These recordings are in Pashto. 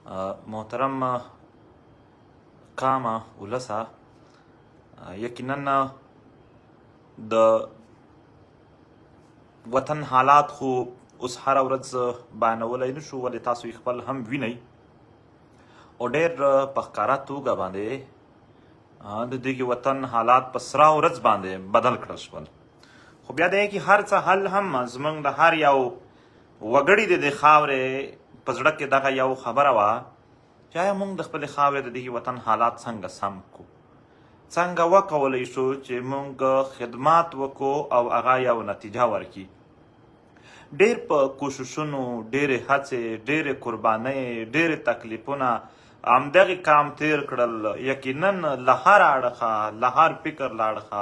محترم قامه ولسه، یقینا د وطن حالات خو اوس هره ورځ بیانولی نه شو، ولې تاسو یې خپل هم وینئ او ډېر په ښکاره توګه باندې د دغه وطن حالات په سره ورځ باندې بدل کړل شول. خو بیا د کې هر څه حل هم زمونږ د هر یو وګړي د دې خاورې په زړه کې دغه یو خبره وه چې آیا مونږ د خپلې خاورې د دغه وطن حالات څنګه سم کو، څنګه وکولی شو چې مونږ خدمات وکړو او هغه یو نتیجه ورکړي. ډیر په کوششونو، ډېرې هڅې، ډېرې قربانۍ، ډېرې تکلیفونه همدغې کام تیر کړل. یقینا له هر اړخه، له هر فکر له اړخه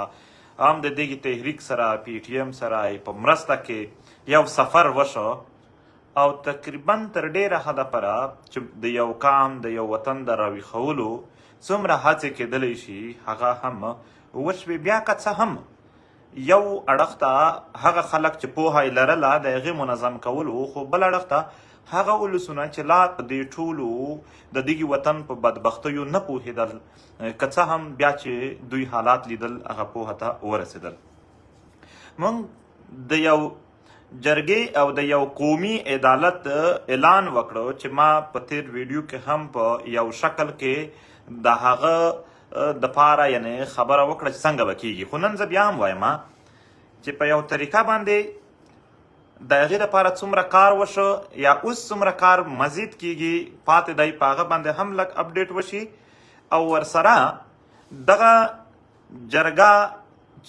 هم د دغې تحریک سره، پي ټي ایم سره په مرسته کې یو سفر وشو او تقریبا تر ډېره حده پره چې د یو کام د یو وطن د راویښولو څومره هڅې کېدلی شي هغه هم وشوې. بیا که څه هم یو اړخ ته هغه خلک چې پوهه یې لرله د هغې منظم کول وو، خو بل اړخ ته هغه ولسونه چې لا په دې ټولو د دغې وطن په بدبختیو نه پوهېدل، که څه هم بیا چې دوی حالات لیدل هغه پوهه ته ورسېدل. موږ د یو جرګې او د یو قومي عدالت اعلان وکړو چې ما په تیر ویډیو کې هم په یو شکل کې د هغه د پاره یعنی خبره وکړه چې څنګه به کیږي. خو نن زه بیا هم وایم چې په یو طریقه باندې د هغې لپاره څومره کار وشو یا اوس څومره کار مزید کیږي پاتې دی، په هغه باندې هم لږ اپډیټ وشي او ورسره دغه جرګه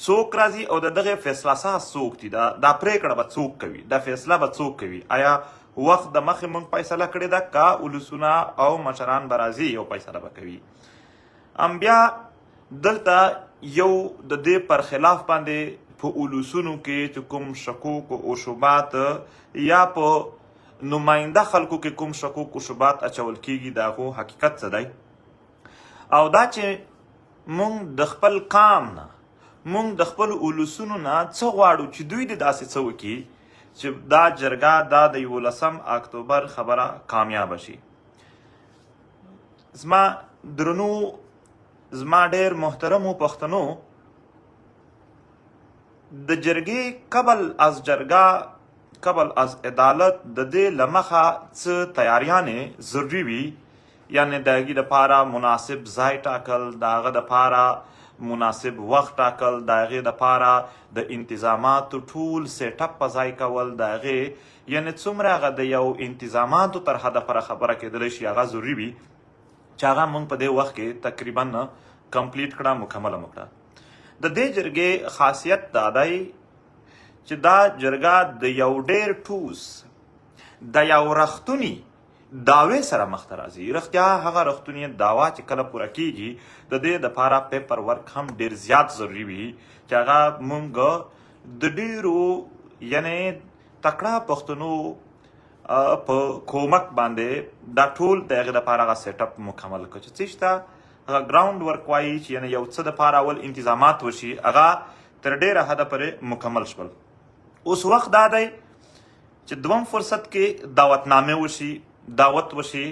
څوک راځي او د دغه فیصله ساز څوک دي، دا پرېکړه به څوک کوي، دا فیصله به څوک کوي؟ آیا وخت د مخې مونږ فیصله کړې ده که ولسونه او مشران به راځي او فیصله به کوي؟ ام بیا دلته یو د دې پر خلاف باندې په ولسونو کې چې کوم شکوک او شبات یا په نماینده خلکو کې کوم شکوک او شبات اچول کیږي، د هغو حقیقت څه دی؟ او دا چې مونږ د خپل قام نه، مونږ د خپل ولسونو نه څه غواړو چې دوی دې داسې څه وکړي چې دا جرګه، دا د 11 اکتوبر خبره کامیابه شي. زما درنو، زما ډېر محترمو پښتنو، د جرګې قبل از جرګه، قبل از عدالت د دې لمخه څه تیاریانې ضروري وي، یعنی د هغې دپاره مناسب ځای ټاکل، د هغه دپاره مناسب وخت ټاکل، د هغې دپاره د انتظاماتو ټول سیټ اپ په ځای کول، د هغې یعنی څومره هغه د یو انتظاماتو تر حده پر خبره کېدلی شي هغه ضروري وي چې هغه مونږ په دې وخت کې تقریبا کمپلیټ کړه، مکمله مو کړه. د دې جرګې خاصیت دا دی چې دا جرګه د یو ډېر ټوس، د یو رښتوني دعوې سره مخته راځي. رښتیا هغه رښتونی دعوا چې کله پوره کیږي د دې دپاره پیپر ورک هم ډېر زیات ضروري وي چې هغه مونږ د ډېرو یعنی تکړه پښتنو په کومک باندې دا ټول د هغې دپاره هغه سیټ اپ مکمل کړ چې څه شته هغه ګراوند ورک وایي چې یعنی یو څه دپاره اول انتظامات وشي، هغه تر ډېره حده پورې مکمل شول. اوس وخت دا دی چې دوم فرصت کې دعوتنامې وشي، دعوت وشي.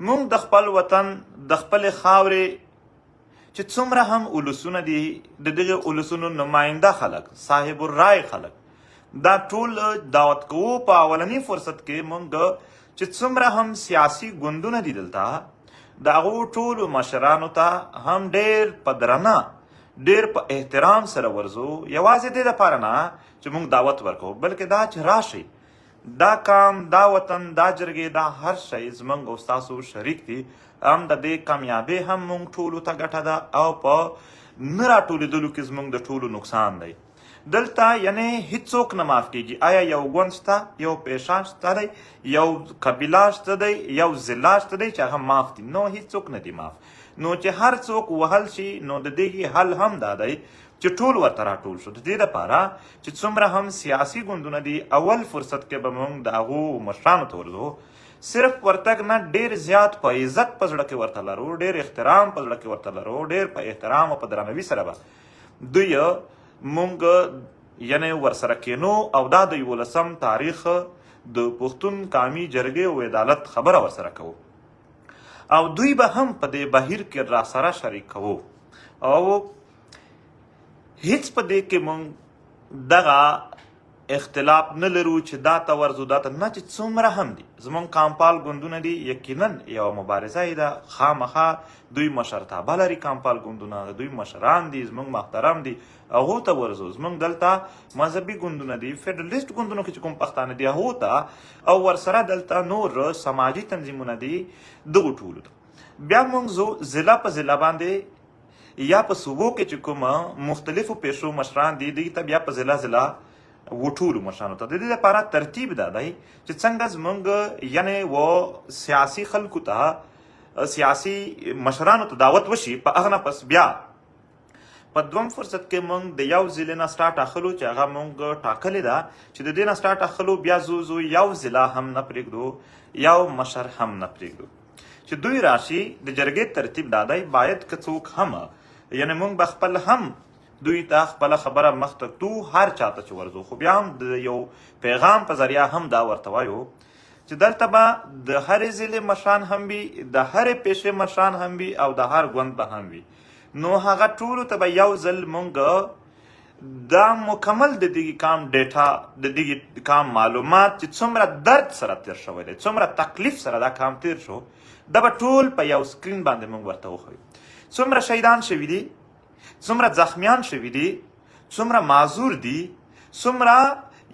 مونږ د خپل وطن د خپلې خاورې چې څومره هم ولسونه دي، د دغه ولسونو نماینده خلک، صاحب الرای خلک، دا ټول دعوت کوو. په اولنی فرصت کې مونږ چې څومره هم سیاسي ګوندونه دي دلته، د هغو ټولو مشرانو ته هم ډېر په درنه، ډېر په احترام سره ورځو، یوازې دې دپاره نه چې مونږ دعوت ورکوو، بلکې دا چې راشئ، دا کام، دا وطن، دا جرګې، دا هر شی زمونږ او ستاسو شریک دي. هم د دې کامیابې هم مونږ ټولو ته ګټه ده او په نه راټولېدلو کې زمونږ د ټولو نقصان دی. دلته یعنی هیڅوک نه معاف کیږي. آیا یو ګوند شته، یو پیشه شته دی، یو قبیله شته دی، یو ضلع شته دی چې هغه معاف دي؟ نو هیڅوک نه دي معاف. نو چې هر څوک وهل شي نو د دې حل هم دا دی چې ټول ورته راټول شو. د دې لپاره چې څومره هم سیاسي ګوندونه دي، اول فرصت کې به موږ د هغو مشرانو ته ورځو. صرف ورتګ نه، ډېر زیات په عزت په زړه کې ورته لرو، ډېر احترام په زړه کې ورته لرو، ډېر په احترام او په درناوي سره به دوی مونږ یعنی ورسره کینو او دا د 11 تاریخ د پښتون قامي جرګې او عدالت خبره ورسره کوو. او دوی به هم په دې بهیر کې را سره شریک کوو او هیڅ په دې کې مونږ دغه اختلاف نه لرو چې دا ته ورځو دا ته نه، چې څومره هم دي زمونږ کامپال ګوندونه دي، یقینا یوه مبارزه یې ده، خامخا دوی مشرتابه لري، کامپال ګوندونه دوی مشران دي، زمونږ محترم دي، هغو ته ورځو. زمونږ دلته مذهبي ګوندونه دي، فدرالیست ګوندونو کې چې کوم پښتانه دي هغو ته، او ورسره دلته نور سماجي تنظیمونه دي، دغو ټولو ته. بیا مونږ ځو ضلع په ضلع باندې یا په صوبو کې چې کوم مختلفو پیشو مشران دي، دوی ته بیا په ضلع ضلع و ټولو مشرانو ته. د دې لپاره ترتیب دا دی چې څنګه زمونږ یعنی و سیاسي خلکو ته، سیاسي مشرانو ته دعوت وشي، په هغه نه پس بیا په دوم فرصت کې مونږ د یو ضلع نه سټارټ اخلو چې هغه مونږ ټاکلې ده چې د دې نه سټارټ اخلو، بیا زو زو یو ضلع هم نه پرېږدو، یو مشر هم نه پرېږدو چې دوی راشي. د جرګې ترتیب دا دی، باید که څوک هم یعنی مونږ به خپل هم دوی ته خپله خبره مخته کړو، هر چاته چې ورځو، خو بیا هم د یو پیغام په ذریعه هم دا ورته وایو چې دلته به د هرې ضلع مشران هم وي، د هرې پیشې مشران هم وي او د هر ګوند به هم وي. نو هغه ټولو ته به یو ځل مونږ دا مکمل د دې کام ډیټا، د دې کام معلومات چې څومره درد سره تیر شوی دی، څومره تکلیف سره دا کام تیر شو، دا به ټول په یو سکرین باندې مونږ ورته وښیو. څومره شهیدان شوي دي، څومره زخمیان شوي دي، څومره معذور دي، څومره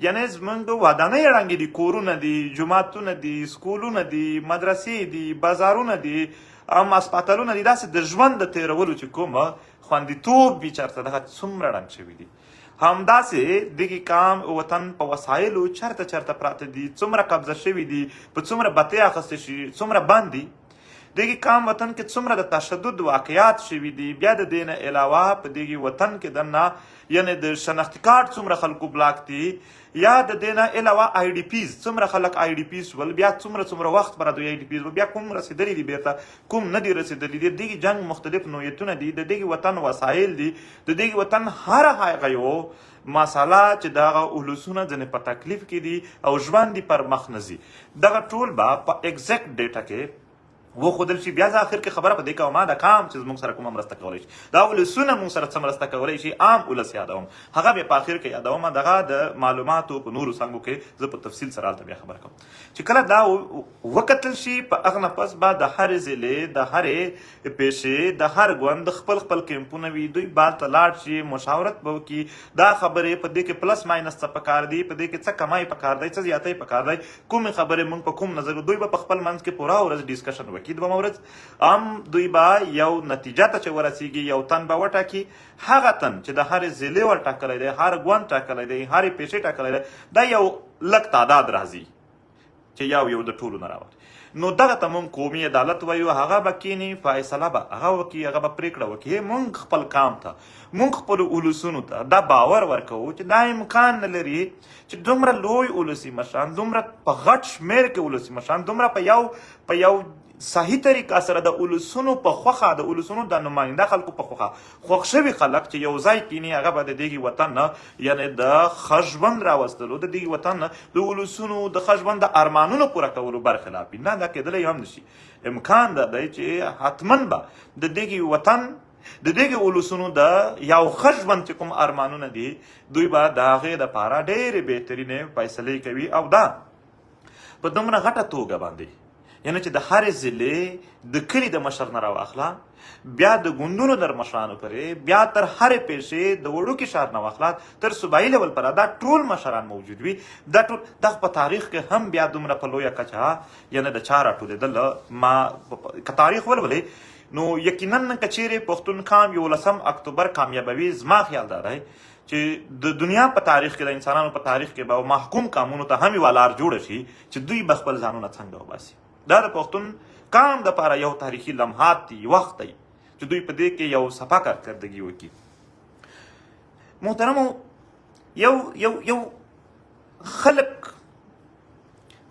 یعنی زمونږ ودانۍ ړنګې دي، کورونه دي، جوماتونه دي، سکولونه دي، مدرسې دي، بازارونه دي، هم هسپتالونه دي، داسې د ژوند د تېرولو چې کوم خوندیتوب وي چېرته، دغه څومره ړنګ شوي دي. همداسې دغه کام وطن په وسایلو چرته چرته پراته دي، څومره قبضه شوي دي، په څومره بتې اخیستې شي، څومره بند دي، دغه کام وطن کې څومره د تشدد واقعات شوي دي. بیا د دې نه علاوه په دغه وطن کې دننه یعنی د شناختي کارت څومره خلکو بلاک دي، یا د دې نه علاوه آی ډي پیز څومره خلک آی ډي پیز ول، بیا څومره څومره وخت پر دوی آی ډي پیز ول، بیا کوم رسیدلي دي، بیرته کوم نه دي رسیدلي دي. دغه جنگ مختلف نوعیتونه دي، د دغه وطن وسایل دي، د دغه وطن هر هغه یو مسله چې دغه ولسونه ځنې په تکلیف کې دي او ژوند دي پر مخ نه ځي، دغه ټول به په ایگزیکټ ډیټا کې وښودل شي. بیا زه اخر کې خبره په دې کوم، دا کام چې زموږ سره کومه مرسته کولی شي، دا ولسونه موږ سره څه مرسته کولی شي، عام ولس یادوم، هغه بیا په اخر کې یادوم. دغه د معلوماتو په نورو څانګو کې زه په تفصیل سره هلته بیا خبره کوم. چې کله دا وکتل شي، په هغه نه پس به د هرې ضلعې، د هرې پیشې، د هر ګوند خپل خپل کیمپونه وي، دوی به هلته لاړ شي، مشاورت به وکړي، دا خبرې په دې کې پلس ماینس څه پکار دي، په دې کې څه کمی پکار دی، څه زیاتی پکار دی، کومې خبرې مونږ په کوم نظر، دوی به په خپل منځ کې پوره ورځ ډیسکشن وکړي. دومه ورځ هم دوی به یو نتیجه ته چې ورسیږي، یو تن به وټاکي، هغه تن چې د هرې ضلعې ور ټاکلی دی، هر ګوند ټاکلی دی، هرې پیشې ټاکلی دی، دا یو لږ تعداد راځي چې یو یو د ټولو نه راوړي. نو دغه ته مونږ قومي عدالت وایو. هغه به کینی، فیصله به هغه وکړي، هغه به پریکړه وکړي. مونږ خپل کام ته، مونږ خپلو ولسونو ته دا باور ورکوو چې دا امکان نه لري چې دومره لوی ولسي مشران، دومره په غټ شمېر کې ولسي مشران، دومره په یو صحیح طریقه سره د ولسونو په خوښه، د ولسونو د نماینده خلکو په خوښه خوښ شوي خلک چې یو ځای کینی، هغه به د دغه وطن یعنی د ښه ژوند راوستلو، د دغه وطن د ولسونو د ښه ژوند د ارمانونو پوره کولو برخلاف وي. نه، دا کېدلی هم نشي. امکان دا دی چې حتما به د دغه وطن د دغه ولسونو د یو ښه ژوند چې کوم ارمانونه دي، دوی به د هغې دپاره ډېرې بهترینې فیصلې کوي. او دا په دومره غټه توګه باندې یعنی چې د هرې ضلعې د کلي د مشر نه راواخله، بیا د ګوندونو در مشرانو پورې، بیا تر هرې پیښې د وړوکي ښار نه واخله تر صوبایي لیول پورې دا ټول مشران موجود وي. دا ټول دغه په تاریخ کې هم بیا دومره په لویه کچه یعنی د چا راټولېدل ما که تاریخ ولولئ، نو یقینا که چیرې پښتون قام 11 اکتوبر کامیابوي، زما خیال دا دی چې د دنیا په تاریخ کې، د انسانانو په تاریخ کې به محکوم قامونو ته هم یوه لار جوړه شي چې دوی به خپل ځانونه څنګه وباسي. دا د پښتون قام دپاره یو تاریخي لمحات دی، وخت دی چې دوی په دې کې یو صفا کارکردګي وکړي. محترمو، یو یو یو خلک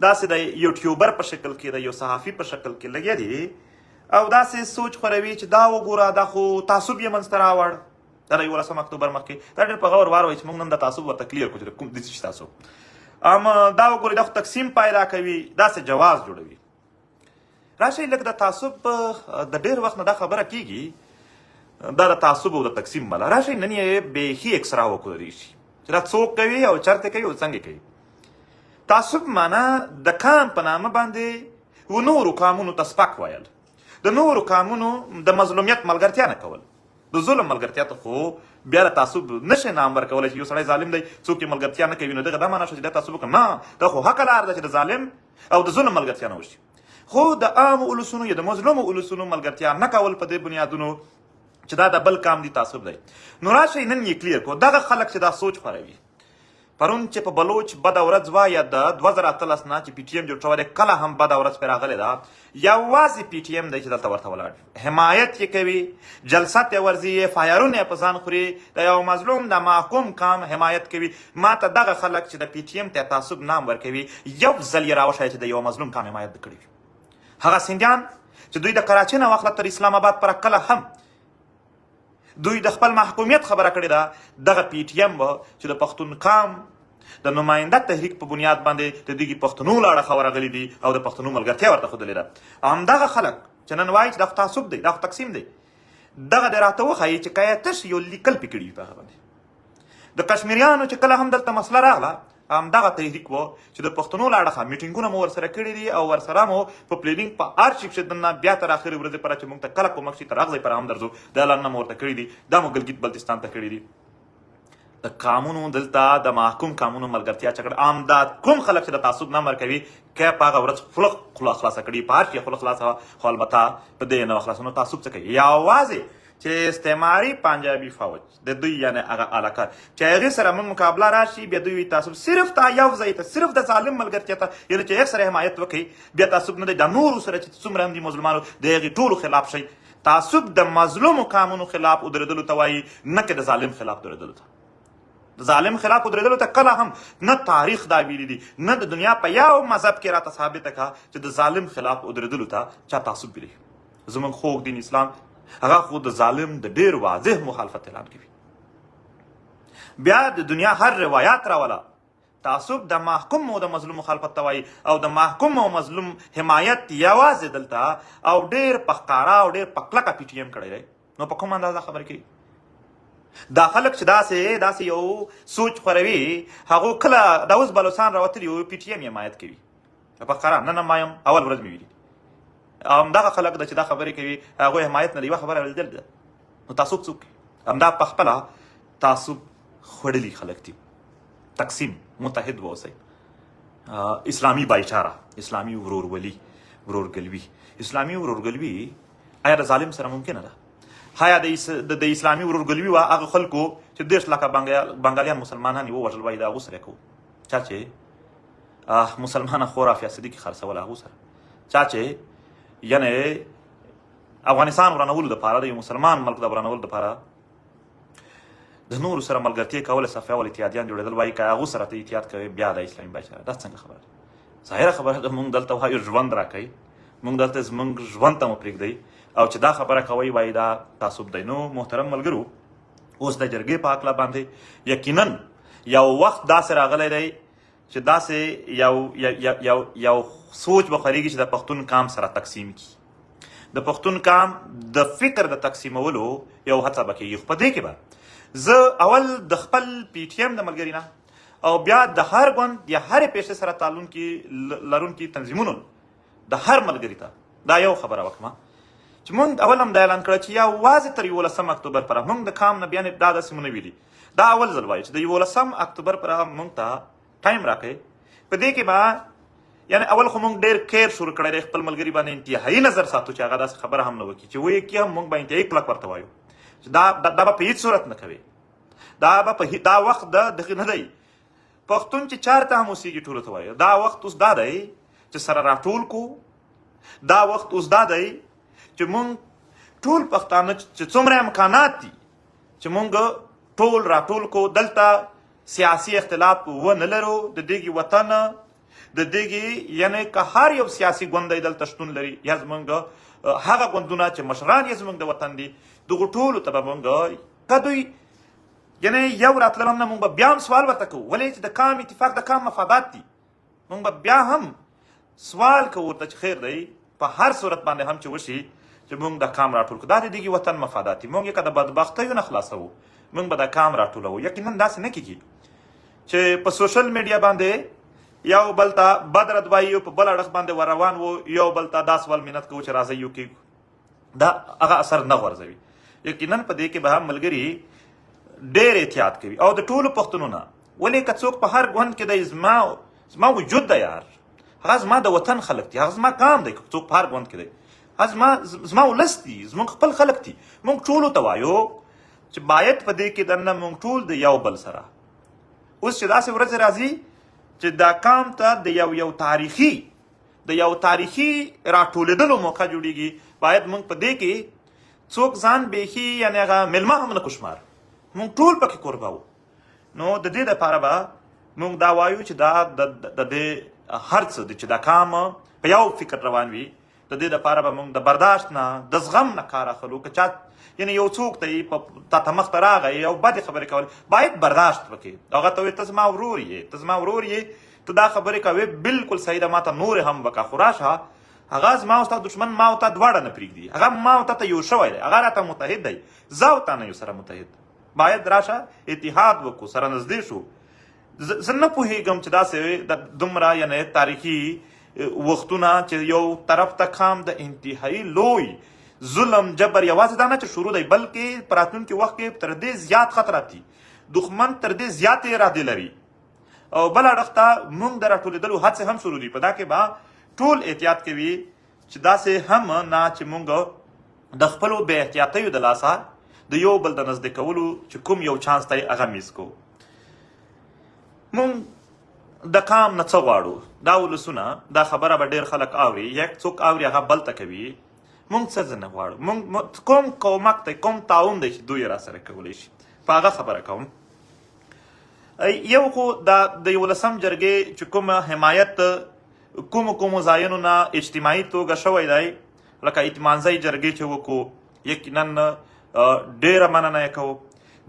داسې د یوټیوبر په شکل کې، د یو صحافي په شکل کې لګیا دي او داسې سوچ خوروي چې دا وګوره، دا خو تعصب یې منځته راوړ. دا د 11 اکتوبر مخکې دا ډېر په غور واروئ چې موږ نن د تعصب ورته کلیر کړو چې کوم د څه تعصب. اما دا وګورئ، دا خو تقسیم پیدا کوي، داسې جواز جوړوي. راشئ لږ د تعصب، د ډېر وخت نه دا خبره کیږي، دا د تعصب او د تقسیم مله. راشئ نن یې بیخي اکسرا وکړو د دې شي چې دا څوک کوي او چرته کوي او څنګه کوي. تعصب معنا د کام په نامه باندې و نورو کامونو ته سپک ویل، د نورو کامونو د مظلومیت ملګرتیا نه کول، د ظلم ملګرتیا ته خو بیا د تعصب نشي نام ورکولی چې یو سړی ظالم دی، څوک یې ملګرتیا نه کوي، نو دغه دا معنا شو چې دا تعصب وکړه. نه، دا خو حقه لار ده چې د ظالم او د ظلم ملګرتیا نه وشي، خو د عامو ولسونو یا د مظلومو ولسونو ملګرتیا نه کول په دې بنیادونو چې دا د بل کام دی، تعصب دی. نو راشئ نن یې کلیر کو. دغه خلک چې دا سوچ خوروي، پرون چې په بلوچ بده ورځ وه یا د 2018 نه چې پي ټي ایم جوړ شوی دی کله هم بده ورځ پرې راغلې ده، یوازې پي ټي ایم دی چې دلته ورته ولاړ، حمایت یې کوي، جلسه ته ورځي، اف آی آرونه یې په ځان خوري، د یو مظلوم د محکوم کام حمایت کوي. ما ته دغه خلک چې د پي ټي ایم ته تعصب نام ورکوي، یو ځل یې راوښیه چې د یو مظلوم کام حمایت کړی وي. هغه سندیان چې دوی د کراچۍ نه واخله تر اسلام آباد پر کله هم دوی د خپل محکومیت خبره کړې ده، دغه پي ټي ایم و چې د پښتون قام د نماینده تحریک په بنیاد باندې د دغه پښتنو له اړخه ورغلي دي او د پښتنو ملګرتیا ورته ښودلې ده. همدغه خلک چې نن وایي چې دا خو تعصب دی، دا خو تقسیم دی، دغه دې راته وښایي چې که یې تش یو لیکل پې کړي وي په هغه باندې. د کشمیریانو چې کله هم دلته مسله راغله، همدغه تحریک و چې د پښتنو له اړخه میټینګونه مو ورسره کړي دي او ورسره مو په پلانینګ په هر شي کښې دننه بیا تر اخرې ورځې پره چې موږ ته کله کومک شي تر هغه ځای پره هم درځو، دا اعلانونه مو ورته کړي دي. دا مو ګلګیت بلتستان ته کړي دي. د قامونو دلته د محکوم قامونو ملګرتیا چا کړې؟ همدا کوم خلک چې د تعصب نام ورکوي، که په هغه ورځ خوله خوله خلاصه کړي، په هر شي خوله خلاصه وه، خو البته په دې نه وه خلاصه. نو تعصب څه کوي؟ یوازې چې استعماري پنجابي فوج د دوی یعنی هغه علاقه چې هغې سره موږ مقابله راشي، بیا دوی تعصب صرف تا یو ځای ته، صرف د ظالم ملګرتیا ته، یعنی چې هغه سره حمایت وکړي بیا تعصب نه دی. د نورو سره چې څومره هم دي مظلومانو، د هغې ټولو خلاف شي. تعصب د مظلومو قامونو خلاف ودرېدلو ته وایي، نه که د ظالم خلاف درېدلو ته. د ظالم خلاف ودرېدلو ته کله هم نه تاریخ دا ویلي دي، نه د دنیا په یو مذهب کې راته ثابته کا چې د ظالم خلاف ودرېدلو ته چا تعصب ویلی. زموږ خوږ دین اسلام هغه خو د ظالم د ډیر واضح مخالفت اعلان کوي. بیا د دنیا هر روایت راوله، تعصب د محکوم او د مظلوم مخالفت ته وایي او د محکوم او مظلوم حمایت یوازې دلته او ډیر په ښکاره او ډیر په کلکه پي ټي ایم کړی دی. نو په کوم اندازه خبرې کوي دا خلک چې داسې یو سوچ خوروي؟ هغو کله دا اوس بلوڅان راوتلي وو، پي ټي ایم یې حمایت کوي په ښکاره. نن هم وایم، اول ورځ مې ویلي، همدغه خلک د چې دا خبرې کوي هغوی حمایت نه دی، یوه خبره اورېدل ده. نو تعصب څوک کوي؟ همدا په خپله تعصب خوړلي خلک دي. تقسیم، متحد واوسئ. اسلامي بایچاره، اسلامي ورورولي، ورورګلوي، اسلامي ورورګلوي آیا د ظالم سره ممکنه ده؟ آیا د اسلامي ورورګلوي وه هغه خلکو چې 30 لکه بنګالیان مسلمانان یې ووژل، وایي د هغو سره کوو، چا چې مسلمانه خور عافیه صدیقي خرڅوله هغو سره، چا چې یعنی افغانستان ورانولو دپاره، د یو مسلمان ملک د ورانولو دپاره د نورو سره ملګرتیا کوله، صف اول اتحادیان جوړېدل، وایي که هغو سره ته اتحاد کوې بیا د اسلامي بایچاره؟ دا څنګه خبره ده؟ ظاهره خبره ده، مونږ دلته وایو ژوند راکوي، مونږ دلته زمونږ ژوند ته مو پرېږدئ او چې دا خبره کوئ وایي دا تعصب دی. نو محترم ملګرو، اوس د جرګې په هکله باندې یقینا یو وخت داسې راغلی دی چې داسې یو سوچ به خورېږي چې د پښتون قام سره تقسیم کی، د پښتون قام د فکر د تقسیمولو یو هڅه به کېږي. خو په دې کې به زه اول د خپل پي ټي ایم د ملګري نه او بیا د هر ګوند یا هرې پیشې سره تعلق لرونکي تنظیمونو د هر ملګري ته دا یو خبره وکړم چې مونږ اول هم دا اعلان کړه چې یوازې تر 11 اکتوبر پر مونږ د کام نه بیان دا داسې مونږ ویلي، دا اول ځل وایو چې د 11 اکتوبر پر مونږ ته ټایم راکړئ. په دې کې به یعنی اول خو مونږ ډیر کیر شروع کړی دی، خپل ملګري باندې انتهایی نظر ساتو چې هغه داسې خبره هم نه وکړي، چې وایي کې هم مونږ به انتهایی کلک ورته وایو چې دا به په هیڅ صورت نه کوي، دا به په دا وخت د دغه نه دی. پښتون چې چارته هم اوسېږي ټولو ته وایو، دا وخت اوس دا دی چې سره راټول کو. دا وخت اوس دا دی چې مونږ ټول پښتانه چې څومره امکانات دي چې مونږ ټول راټول کو، دلته سیاسي اختلاف و نه لرو. د دغه وطن د دغه یعنی که هر یو سیاسي ګوند دی دلته شتون لري یا زمونږ هغه ګوندونه چې مشران یې زمونږ د وطن دي، دغه ټولو ته به مونږ که دوی یعنی یو راتلل هم نه، مونږ به بیا هم سوال ورته کوو، ولې چې د قام اتفاق د قام مفادات دي. مونږ به بیا هم سوال کوو ورته چې خیر دی. په هر صورت باندې هم چې وشي چې مونږ د کام راټول کړو، دا د دغه وطن مفادات دي. مونږ یې که د بدبختیو نه خلاصوو، مونږ به د کام راټولوو. یقینا داسې نه کېږي چې په سوشل میډیا باندې یو بل ته بد رد وایو، په بل اړخ باندې ور روان وو، یو بل ته دا سوال منت کوو چې راځئ یو کېږو، دا هغه اثر نه غورځوي. یقینا په دې کې به هم ملګري ډېر احتیاط کوي او د ټولو پښتنو نه، ولې که څوک په هر ګوند کې دی، زما وجود دی یار، هغه زما د وطن خلک دي، هغه زما قام دی. که څوک په هر ګوند کې دی، هغه زما ولس دي، زموږ خپل خلک دي. موږ ټولو ته وایو چې باید په دې کې دننه موږ ټول د یو بل سره اوس چې داسې ورځې راځي چې دا قام ته د یو یو تاریخي د یو تاریخي راټولېدلو موقع جوړیږي، باید موږ په دې کې څوک ځان بیخي یعنې هغه مېلمه هم نه کو شمار، موږ ټول پکې کوربه وو. نو د دې لپاره به موږ دا وایو چې دا د دې هر څه چې دا کام په یو فکر روان وي، د دې لپاره به موږ د برداشت نه، د زغم نه کار اخلو. که چا یعنی یو څوک ته په تا ته مخ ته راغی او بدې خبرې کول، باید برداشت وکړي، هغه ته وایي ته زما ورور یې، ته زما ورور یې، ته دا خبرې کوې بالکل صحیح ده، ما ته نورې هم وکړه، خو راشه هغه زما او ستا دښمن ما او تا دواړه نه پرېږدي، هغه ما او تا ته یو شوی دی، هغه راته متحد دی، زه او تا نه یو سره متحد، باید راشه اتحاد وکړو، سره نږدې شو. زه نه پوهېږم چې داسې د دومره یعنې تاریخي وختونه چې یو طرف ته کام د انتهایی لوی ظلم جبر یوازې دا نه چې شروع دی، بلکې په راتلونکي وخت کې تر دې زیات خطرات دي، دښمن تر دې زیاتې ارادې لري او بل اړخ ته موږ د راټولېدلو هڅې هم شروع دي. په دا کې به ټول احتیاط کوي چې داسې هم نه چې موږ د خپلو بې احتیاطیو د لاسه د یو بل د نزدې کولو چې کوم یو چانس دی هغه میس کو. موږ د قام نه څه غواړو؟ دا ولسونه دا خبره به ډېر خلک اوري، یک څوک اوري هغه بل ته کوي. موږ څه ځنه غواړو؟ موږ کوم کومک دی، کوم تعاون دی چې دوی را سره کولی شي، په هغه خبره کوم. یو خو دا د یولسم جرګې چې کومه حمایت کومو کومو ځایونو نه اجتماعي توګه شوی دی، لکه اتمانزی جرګې چې وکړو، یقینا ډېره مننه یې کوو.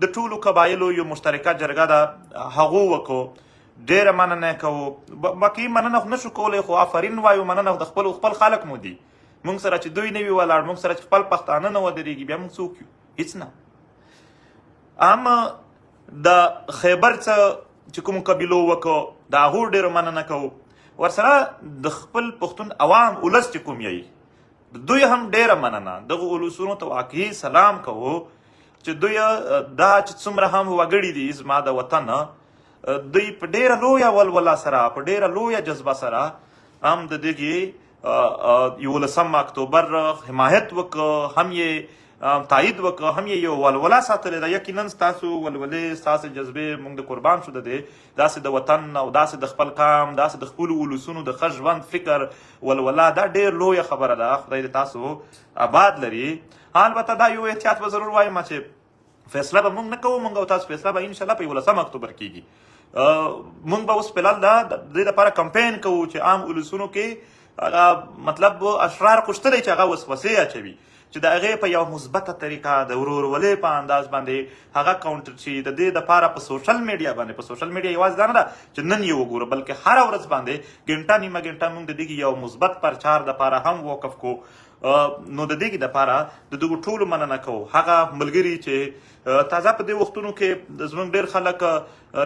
د ټولو قبایلو یو مشترکه جرګه ده، هغو وکړو، ډېره مننه یې کوو. باقي مننه خو نشو کولی، خو آفرین وایو، مننه د خپل خپل خلک مو دي، موږ سره چې دوی نه وي ولاړ، موږ سره چې خپل پښتانه نه ودرېږي، بیا موږ څوک یو؟ هیڅ نه. هم د خیبر څه چې کوم قبیلو وکړو، د هغو ډېره مننه کوو. ورسره د خپل پښتون عوام ولس چې کوم یی، د دوی هم ډېره مننه. دغو ولسونو ته واقعي سلام کوو چې دوی دا چې څومره هم وګړي دي زما د وطن، دوی په ډېره لویه ولوله سره، په ډېره لویه جذبه سره هم د دغې 11 اکتوبر حمایت وکړ، هم یې تایید وکړ، هم یې یو ولوله ساتلې ده. یقینا ستاسو ولولې، ستاسو جذبې موږ د قربان شو. د دې داسې د وطن او داسې د خپل قام، داسې د خپلو ولسونو د ښه ژوند فکر ولوله، دا ډېر لویه خبره ده. خدای دې تاسو آباد لري. البته دا یو احتیاط به ضرور وایم چې فیصله به موږ نه کوو، موږ او تاسو فیصله به ان شاء الله په 11 اکتوبر کېږي. موږ به اوس فلحال دا د دې لپاره کمپاین کوو چې عام ولسونو کې هغه مطلب اشرار خو شته دی چې هغه وسوسې اچوي، چې د هغې په یو مثبته طریقه د ورورولۍ په انداز باندې هغه کاونټر شي. د دې دپاره په سوشل میډیا باندې، په سوشل میډیا یوازې دا نه ده چې نن یې وګورو، بلکې هره ورځ باندې ګنټه نیمه ګنټه موږ د دې یو مثبت پرچار دپاره هم وقف کو. نو د دې دپاره د دغو ټولو مننه کوو. هغه ملګري چې تازه په دې وختونو کې زموږ ډېر خلک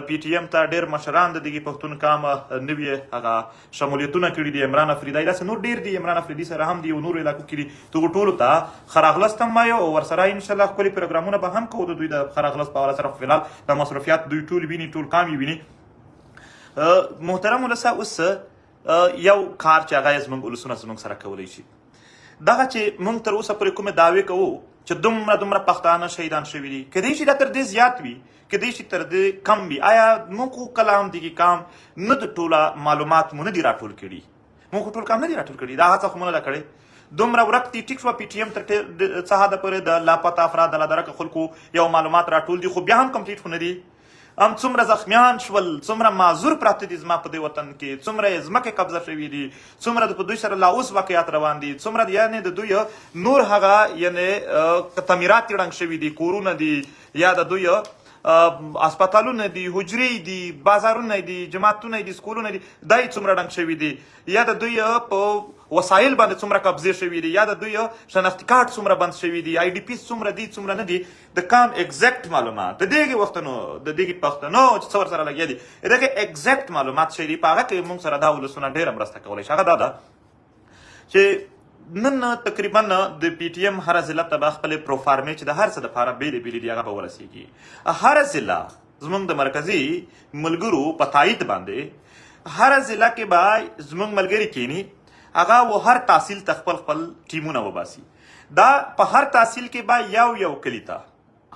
پی ټي ایم ته ډېر مشران د دغې پښتون قام نوي هغه شمولیتونه کړي دي، عمران افریدی داسې نور ډېر دي، عمران افریدي سره هم دي او نورو علاقو کې دي. دغو ټولو ته ښه راغلاست هم وایو او ورسره انشاءالله ښکلي پروګرامونه به هم کوو د دوی د ښه راغلاست په حواله سره. خو فلحال د مصروفیات دوی ټول ویني، ټول قام یې ویني. محترم ولسه، اوس یو کار چې هغه زموږ ولسونه زموږ سره کولی شي، دغه چې موږ تر اوسه پورې کومې دعوې کوو چې دومره دومره پښتانه شهیدان شوي دي، کیدای شي دا تر دې زیات وي، کیدای شي تر دې کم وي. آیا موږ خو کله هم دغې کام نه د ټوله معلومات مو نه دي راټول کړي، موږ خو ټول کام نه دي راټول کړي، دا هڅه خو مو نه ده کړې. دومره ورک دي، ټیک شوه پی ټي ایم تر څه حده پورې د لاپته افراد، د لادرکه خلکو یو معلومات راټول دي، خو بیا هم کمپلیټ خو نه دي. هم څومره زخمیان شول، څومره معذور پراته دي زما په دې وطن کې، څومره یې ځمکې قبضه شوې دي، څومره د په دوی سره لا اوس واقعیات روان دي، څومره یعنې د دوی نور هغه یعنې تعمیرات یې ړنګ شوي دي، کورونه دي، یا د دوی هسپتالونه دي، حجرې دي، بازارونه دي، جماعتونه دي، سکولونه دي، دا یې څومره ړنګ شوي دي، یا د دوی په وسایل باندې څومره قبضې شوي دي، یا د دوی شناختي کارت څومره بند شوي دي، آی ډي پي څومره دي څومره نه دي، د کام ایگزیکټ معلومات د دغه وختونو د دغه پښتنو چې څه ورسره لګیا دي، دغه ایگزیکټ معلومات شي په هغه کې موږ سره دا ولسونه ډیره مرسته کولی شي. هغه دا ده چې نن تقریبا د پی ټی ایم هر ضلع ته به خپل پروفارمې چې د هر څه لپاره بیلې بیلې دي هغه به ورسیږي. هر ضلع زمونږ د مرکزي ملګرو په تایید باندې هر ضلع کې به زمونږ ملګري کینی، هغه و هر تحصیل ته خپل خپل ټیمونه وباسي. دا په هر تحصیل کې به یو یو کلی ته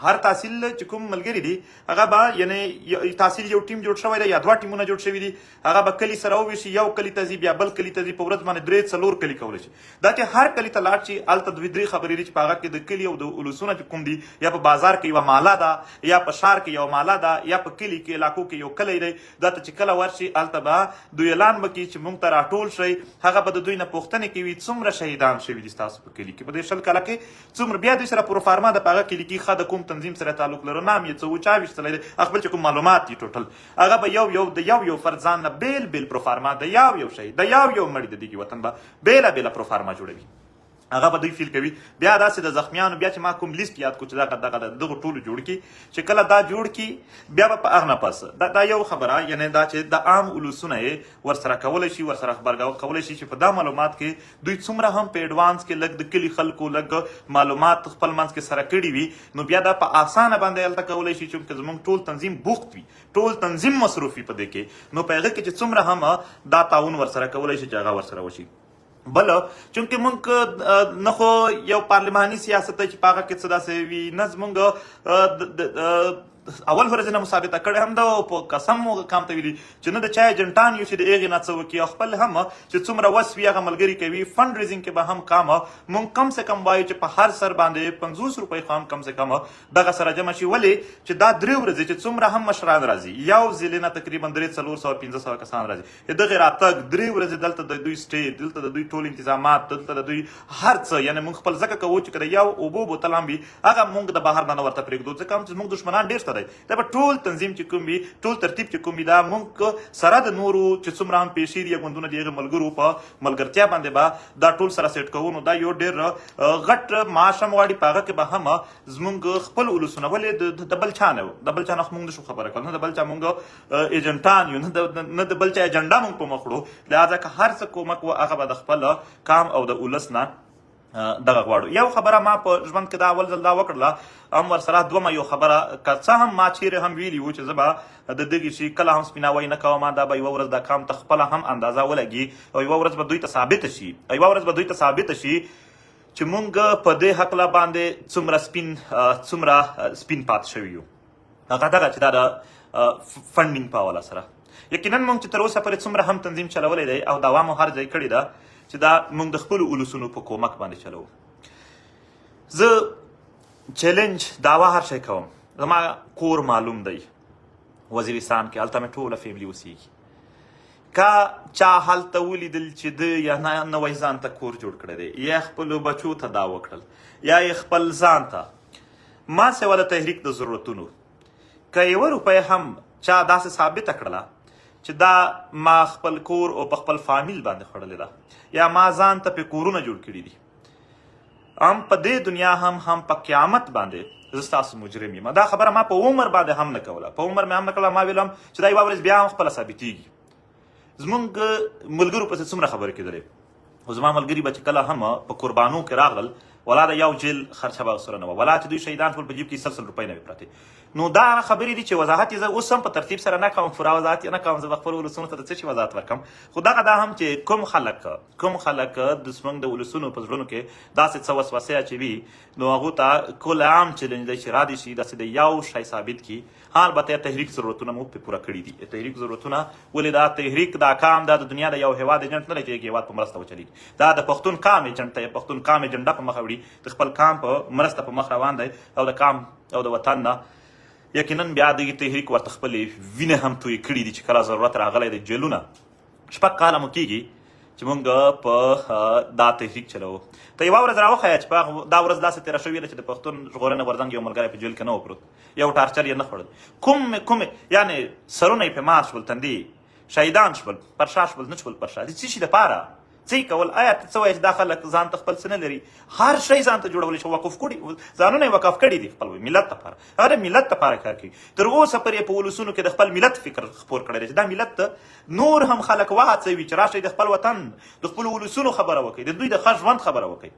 هر تحصیل چې کوم ملګری دي هغه به یعنی تحصیل یو ټیم جوړ شوی دی یا دوه ټیمونه جوړ شوي دي، هغه به کلی سره وویشي، یو کلی ته ځي بیا بل کلی ته ځي، په ورځ باندې درې څلور کلی کولی شي. دا چې هر کلی ته لاړ شي هلته دوی درې خبرې دي چې په هغه کې د کلی او د ولسونه چې کوم دي، یا په بازار کې یوه ماله ده، یا په ښار کې یوه ماله ده، یا په کلی کې علاقو کې یو کلی دی، دا ته چې کله ورشي هلته به دوی اعلان وکړي چې مونږ ته راټول شئ. هغه به د دوی نه پوښتنې کوي څومره شهیدان شوي دي ستاسو په کلي کې په دې 20 کاله کې څومره، بیا دوی سره پروفارما ده په هغه کې لیکي ښه د کوم تنظیم سره تعلق لرو، نام یې څه و، چا ویشتلی دی، خپل چې کوم معلومات دي ټوټل هغه به یو یو د یو یو فرد ځان نه بېل بېل پروفارما د یو یو شی د یو یو مړي د دغې وطن به بېله بېله پروفارما جوړوي، هغه به دوی فیل کوي. بیا داسې د زخمیانو بیا چې ما کوم لیست یاد کو چې دغه دغه دغه ټولو جوړ کی، چې کله دا جوړ کی بیا به په هغه نه پس دا یو خبره، یعنی دا چې د عام ولسونه یې ورسره کولی شي، ورسره خبرګاو کولی شي چې په دا معلومات کې دوی څومره هم په اډوانس کې لږ د کلي خلکو لږ معلومات خپل منځ کې سره کړي وي، نو بیا دا په اسانه باندې هلته کولی شي چې زمونږ ټول تنظیم بوخت وي، ټول تنظیم مصروف وي په دې کې، نو په هغه کې چې څومره هم دا تعاون ورسره کولی شي چې هغه ورسره وشي. بل چونکه مونږ نه خو یو پارلماني سیاست دی چې په هغه کې څه داسې وي، نه زمونږ اول ورځ نه مثابته کړې هم ده او په قسم مو کام ته ویلي چې نه د چا ایجنټان یو چې د هغې نه څه وکړي، او خپل هم چې څومره وس وي هغه ملګري کوي. فنډ ریزینګ کې به هم کام مونږ کم سه کم وایو چې په هر سر باندې 50 روپۍ خو هم کم سه کم دغه سره جمع شي، ولې چې دا درې ورځې چې څومره هم مشران راځي، یو ضلع نه تقریبا 300-400 500 کسان راځي، دغه راتګ درې ورځې دلته د دوی سټې، دلته د دوی ټول انتظامات، دلته د دوی هر څه، یعنی مونږ خپل ځکه کوو چې که د یو اوبو بوتل هم وي هغه مونږ د بهر نه ورته پرېږدو، ځکه هم چې زموږ دښمنان ډېر شته دی. دا به ټول تنظیم چې کوم وي، ټول ترتیب چې کوم وي، دا مونږ سره د نورو چې څومره هم پیښې دي یا ګوندونه دي هغې ملګرو په ملګرتیا باندې به دا ټول سره سیټ کوو. نو دا یو ډېر غټ معاش هم غواړي، په هغه کې به هم زموږ خپل ولسونه، ولې د بل چا نه، د بل چا نه خو مونږ نشو خبره کول، نه د بل چا مونږ ایجنټان یو، نه د بل چا ایجنډا مونږ په مخ وړو. لهذا که هر څه کومک و هغه به د خپل کام او د ولس نه دغه غواړو. یو خبره ما په ژوند کې دا اول ځل دا وکړله، هم ورسره دومه یو خبره که څه هم ما چیرې هم ویلي وو چې زه به د دغې شي کله هم سپیناوی نه کوم، دا به یوه ورځ دا کام ته خپله هم اندازه ولګي او یوه ورځ به دوی ته ثابته شي، یوه ورځ به دوی ته ثابته شي چې مونږ په دې هکله باندې څومره سپین پات شوي یو. هغه دغه چې دا د فنډینګ په حواله سره یقینا مونږ چې تر اوسه پورې څومره هم تنظیم چلولی دی او دعوا مو هر ځای کړې ده چې دا مونږ د خپلو ولسونو په کومک باندې چلوو. زه چیلنج دعوا هر شی کوم، زما کور معلوم دی وزیرستان کې، هلته مې ټوله فیملی اوسېږي. که چا هلته ولیدل چې ده یا نه نوی ځان ته کور جوړ کړی دی، یا خپلو بچو ته دا وکړل، یا یې خپل ځان ته، ما سوا د تحریک د ضرورتونو که یوه روپۍ هم چا داسې ثابته کړله چې دا ما خپل کور او په خپل فامیل باندې خوړلې ده، یا ما ځان ته پې کورونه جوړ کړي دي، هم په دې دنیا هم په قیامت باندې زه ستاسو مجرم یم. دا خبره ما په عمر باندې هم نه کوله، په عمر مې هم نه کوله، ما ویلم چې دا یوه ورځ بیا هم خپله ثابتېږي. زمونږ ملګرو پسې څومره خبرې کېدلې، خو زما ملګري به چې کله هم په قربانو کې راغلل، ولا د یو جیل خرچه به سره نه وه، ولا چې دوی شهیدان شول په جیب کې 100 روپۍ نه وې پرتې. نو دا هغه خبرې دي چې وضاحت یې زه اوس هم په ترتیب سره نه کوم، پوره وضاحت یې نه کوم، زه به خپلو ولسونو ته د څه شي وضاحت ورکړم. خو دغه دا هم چې کوم خلک د زموږ د ولسونو په زړونو کې داسې څه وسوسې اچوي، نو هغو ته کل عام چیلنج دی چې را دې شي داسې د یو شی ثابت کړي. ها البته تحریک ضرورتونه مو پرې پوره کړي دي. تحریک ضرورتونه ولې دا تحریک دا کام دا د دنیا د یو هیواد ایجنټ نه دی چې هیواد په مرسته وچلېږي، دا د پښتون کام ایجنټ دی، پښتون کام ایجنډا په مخه وړي، د خپل کام په مرسته په مخ روان دی او د کام او د وطن نه یقینا بیا دغه تحریک ورته خپلې وینې هم تویې کړي دي چې کله ضرورت راغلی دی. جیلونه 6 کاله مو کېږي چې مونږ په دا تحریک چلوو. ته یوه ورځ راوښیه چې په دا ورځ داسې تېره شوې ده چې د پښتون ژغورنې غورځنګ یو ملګری په جیل کې نه و پروت، یو ټارچر یې نه خوړل، کوم کوم یعنې سرونه یې په مات شول، تندي شهیدان شول، پر شا شول، نه شول پر شا، د څه شي دپاره څه یې کول؟ آیا ته څه وایې چې دا خلک ځان ته خپل څه نه لري، هر شی ځان ته جوړولی شي، وقف کړي ځانونه یې وقف کړي دي خپل ملت لپاره، هغه د ملت لپاره کار کوي. تر اوسه پورې په ولسونو کې د خپل ملت فکر خپور کړی دی چې دا ملت نور هم خلک وهڅوي چې راشئ د خپل وطن د خپلو ولسونو خبره وکړئ، د دوی د ښه ژوند خبره وکړئ.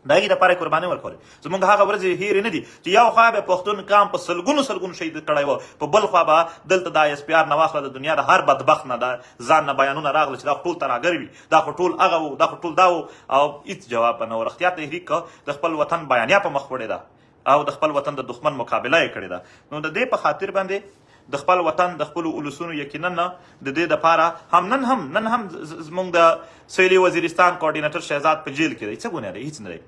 د هغې دپاره یې قربانۍ ورکولې. زمونږ هغه ورځې هېرې نه دي چې یو خوا به پښتون قام په سلګونو سلګونو شهید کړی و، په بل خوا به دلته د آی اس پي آر نه واخله د دنیا د هر بدبخت نه د ځان نه بیانونه راغله چې دا خو ټول ترهګر وي، دا خو ټول هغه وو، دا خو ټول دا وو، او هیڅ جواب به نه و. رښتیا تحریک د خپل وطن بیانیه په مخ وړې ده او د خپل وطن د دښمن مقابله یې کړې ده. نو د دې په خاطر باندې د خپل وطن د خپلو ولسونو یقینا د دې دپاره هم نن هم نن هم زمونږ د سویلي وزیرستان کوارډینیټر شهزاد په جیل کې دی، څه ګناه دی؟ هیڅ نه دی.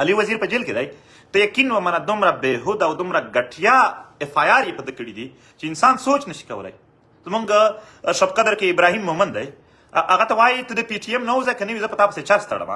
علي وزیر په جیل کې دی، ته یقین ومنه دومره بېهوده او دومره ګټیا اف آی آر یې په ده کړي دي چې انسان سوچ نشي کولی. زمونږ شبقدر کې ابراهیم مومند دی، هغه ته وایي ته د پي ټي ایم نه وځه، که نه وي زه په تا پسې چرس تړم.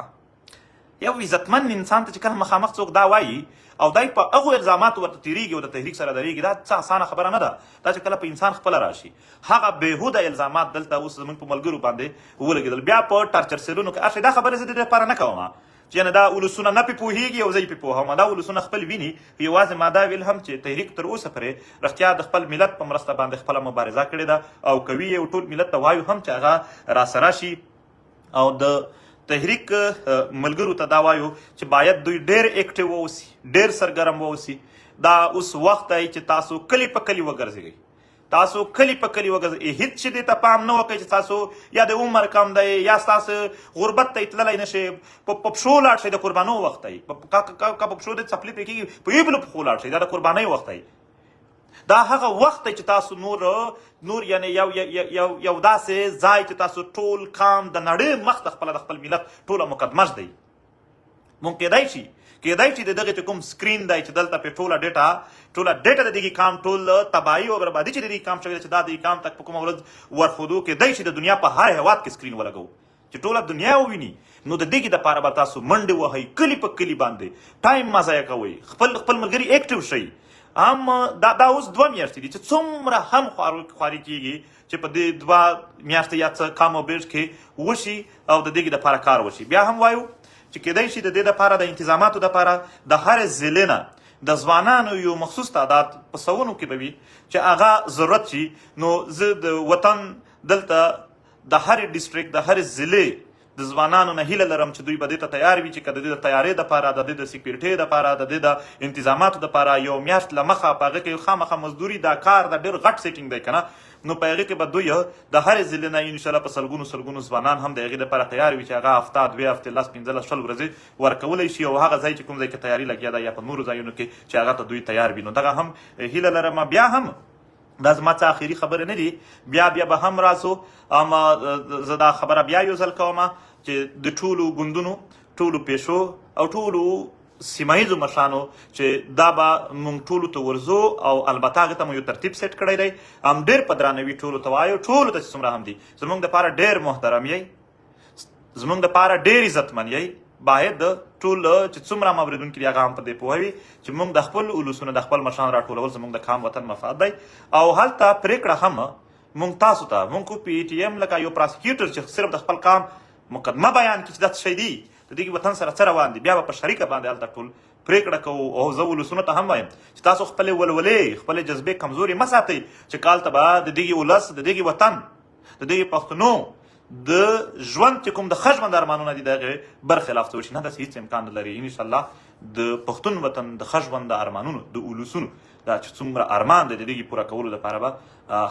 یو عزتمن انسان ته چې کله مخامخ څوک دا وایي او دای په هغو الزاماتو ورته تیریږي او د تحریک سره درېږي، دا څه اسانه خبره نه ده. دا چې کله په انسان خپله راشي هغه بېهوده الزامات دلته اوس زموږ په ملګرو باندې ولګېدل، بیا په ټارچر سیلونو کې ارشي. دا خبره زه د دې لپاره نه کوم چې یعنې دا ولسونه نه پې پوهېږي او زه یې پې پوهوم، دا ولسونه خپل ویني. یوازې ما دا ویل هم چې تحریک تر اوسه پرې رښتیا د خپل ملت په مرسته باندې خپله مبارزه کړې ده او کوي یې، او ټول ملت ته وایو هم چې هغه راسره شي. او د تحریک ملګرو ته دا وایو چې باید دوی ډیر اکټیو واوسي، ډیر سرګرم واوسي. دا اوس وخت دی چې تاسو کلی په کلی وګرځئ، تاسو کلی په کلی وګرځئ، هیڅ چې دې ته پام نه وکړئ چې تاسو یا د عمر کم دی یا تاسو غربت ته تللی نه شئ، په پښو لاړ شئ، د قربانو وخت دی، که په پښو د څپلۍ پرې کېږي په یبلو پښو لاړ شئ، دا د قربانۍ وخت دی. دا هغه وخت دی چې تاسو نور نور یعنی یو یو یو داسې ځای چې تاسو ټول کام د نړۍ مخ ته خپله د خپل ملت ټوله مقدمه ږدئ. مونږ کېدای شي کېدای شي د دغه چې کوم سکرین دی چې دلته په ټوله ډیټا ټوله ډیټا د دغه کام ټول تباہي او بربادي چې د دې کام شوې ده چې دا د کام تک په کومه ورځ ورښودو، کېدای شي د دنیا په هر هیواد کې سکرین ولګوو چې ټوله دنیا وویني. نو د دې لپاره به تاسو منډې وهئ، کلي په کلي باندې ټایم مه ضایع کوئ، خپل خپل ملګري اکټیو شئ. هم دا دا اوس 2 میاشتې دي چې څومره هم خواري کیږي چې په دې 2 میاشتې یا څه کم او بیش کې وشي او د دې لپاره کار وشي. بیا هم وایو چې کېدای شي د دې لپاره د انتظاماتو لپاره د هر ضلع نه د ځوانانو یو مخصوص تعداد په سوونو کې به وي چې هغه ضرورت شي. نو زه د وطن دلته د هر ډیسټریکټ د هر ضلع د ځوانانو نه هیله لرم چې دوی به دې ته تیار وي چې که د دې د تیارې دپاره، د دې د سیکیورټۍ دپاره، د دې د انتظاماتو دپاره یو میاشت له مخه په هغه کې خامخا مزدوري دا کار دا ډېر غټ سیټینګ دی که نه، نو په هغې کې به دوی د هرې ضلع نه انشاءالله په سلګونو سلګونو ځوانان هم د هغې دپاره تیار وي چې هغه هفته، 2 هفتې، 10، 15، 20 ورځې ورکولی شي او هغه ځای چې کوم ځای کې تیاري لګیا ده یا په نورو ځایونو کې چې هغه ته دوی تیار وي. نو دغه هم هیله لرم. بیا هم دا زما څه اخیری خبره نه دي، بیا بیا به هم راسو. اما زه دا خبره بیا یو ځل کوم چې د ټولو ګوندونو، ټولو پیشو او ټولو سیمه ییزو مشرانو چې دا به مونږ ټولو ته ورځو او البته هغه ته مو یو ترتیب سیټ کړی دی. هم ډېر په درناوي ټولو ته وایو، ټولو ته چې څومره هم دي زمونږ دپاره ډېر محترم یئ، زمونږ دپاره ډېر عزتمن یئ. باید ټول چې څومره هم اورېدونکي دي هغه هم په دې پوه وي چې مونږ د خپل ولسونو د خپل مشران راټولول زمونږ د کام وطن مفاد دی او هلته پرېکړه هم مونږ تاسو ته، مونږ خو پي ټي ایم لکه یو پراسیکیوټر چې صرف د خپل کام مقدمه بیان کړي چې دا څه شی دي، د دې وطن سره څه روان دي، بیا به په شریکه باندې هلته ټول پرېکړه کوو. او زه ولسونو ته هم وایم چې تاسو خپلې ولولې، خپلې جذبې کمزورې مه ساتئ چې کال ته به د دغې ولس، د دغې وطن، د دغې پښتنو د ژوند چې کوم د ښه ژوند ارمانونه دي د هغې برخلاف څه وشي. نه، داسې هیڅ امکان نه لري. انشاءالله د پښتون وطن د ښه ژوند د ارمانونو د ولسونو دا چې څومره ارمان دی د دې پوره کولو لپاره به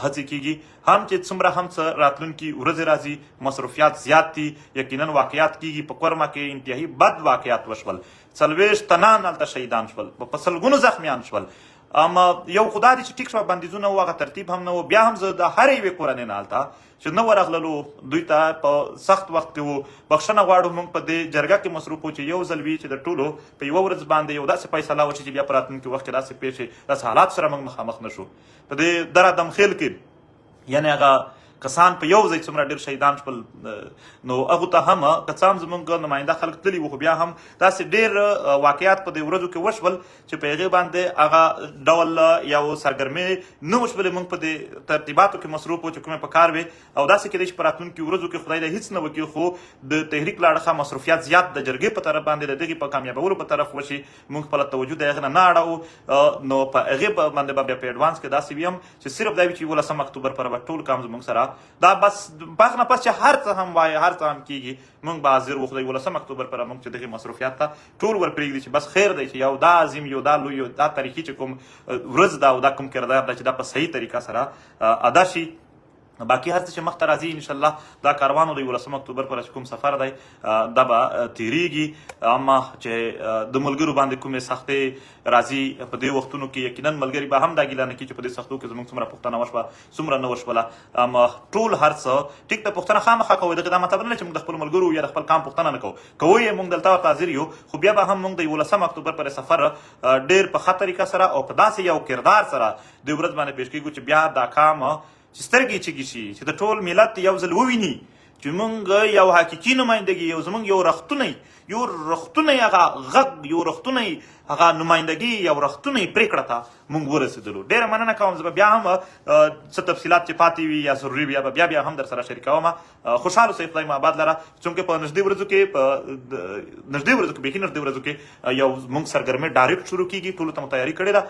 هڅې کیږي. هم چې څومره هم څه راتلونکي ورځې راځي، مصروفیات زیات دي، یقینا واقعیات کیږي. په کورمه کې انتهایی بد واقعیات وشول، 40 تنان هلته شهیدان شول، په سلګونو زخمیان شول. اما یو خدا دې چې ټیک شوه، بندیزونه وو، هغه ترتیب هم نه و. بیا هم زه د هرې یوې کورنۍ نه هلته چې نه ورغللو دوی ته په سخت وخت کې وو بخښنه غواړو. موږ په دې جرګه کې مصروف وو چې یو ځل وي چې د ټولو په یوه ورځ باندې یو داسې فیصله وشي چې بیا په راتلونکي وخت کې داسې پېښې داسې حالات سره موږ مخامخ نه شو. په دې دره دمخیل کې یعنی هغه کسان په یو ځای څومره ډېر شهیدان شول، نو هغه ته هم که څه هم زمونږ نماینده خلک تللي وو، خو بیا هم داسې ډېر واقعیات په دې ورځو کې وشول چې په هغې باندې هغه ډول یو سرګرمې نه وشولې. مونږ په دې ترتیباتو کې مصروف وو چې کومې په کار وې، او داسې کېدای شي په راتلونکي ورځو کې خدای دې هیڅ نه وکړي، خو د تحریک له اړخه مصروفیات زیات د جرګې په طرف باندې د دغې په کامیابولو په طرف وشي. مونږ خپله توجه د هغې نه نه اړوو، نو په هغې باندې به بیا په اډوانس کې داسې ویم چې صرف دا وي چې 11 اکتوبر پر به ټول کام زمونږ سره دا بس باغ نه پس چې هر څه هم وایي، هر څه هم کیږي، مونږ به حاضر وو. خدای 11 اکتوبر پر مونږ چې دغه مصروفیات ته ټول ورپرېږدي چې بس خیر دی، چې یو دا عظیم، یو دا لوی، یو دا تاریخي چې کوم ورځ ده او دا کوم کردار ده چې دا په صحیح طریقه سره ادا شي. باقي هر څه چې مخته راځي، ان شاء الله دا کاروانو د 11 اکتوبر پر کوم سفر دی دا به تیریږي. اما چې د ملګرو باندې کومې سختې راځي په دې وختونو کې، یقینا ملګري به هم دا ګیله نه کوي چې په دې سختو کې زموږ څومره پوښتنه وشوه، څومره نه وشوله. اما ټول هر څه ټیک ته پوښتنه خامخا کوي. دغه دا مطلب نه چې موږ د خپل ملګرو یا د خپل کام پوښتنه نه کوو، کوي یې، موږ دلته ورته حاضر یو، خو بیا به هم موږ د 11 اکتوبر پر سفر ډیر په ښه طریقه سره او په داسې یو کردار سره د ورځ باندې پیش کیږو چې بیا دا کام چې سترګې چګې شي، چې د ټول ملت یو ځل وویني چې مونږ یو حقیقي نمایندګي یو، زمونږ یو رښتونی هغه غږ، یو رښتونی هغه نمایندګي، یو رښتونی پریکړه ته مونږ ورسېدلو. ډیره مننه کوم. زه به بیا هم څه تفصیلات چې پاتې وي یا ضروري وي بیا بیا هم در سره شریکوم. خوشحاله اوسئ، خدای مو آباد لره. چونکه په نږدې ورځو کې، بیخي نږدې ورځو کې یو مونږ سرګرمي direct شروع کیږي. ټولو ته مو تیاری کړې ده،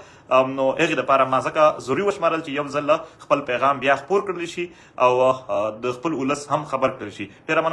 نو هغې دپاره ما ځکه ضروري وشمارل چې یو ځل خپل پیغام بیا خپور کړل شي او د خپل ولس هم خبر کړل شي. ډېره مننه.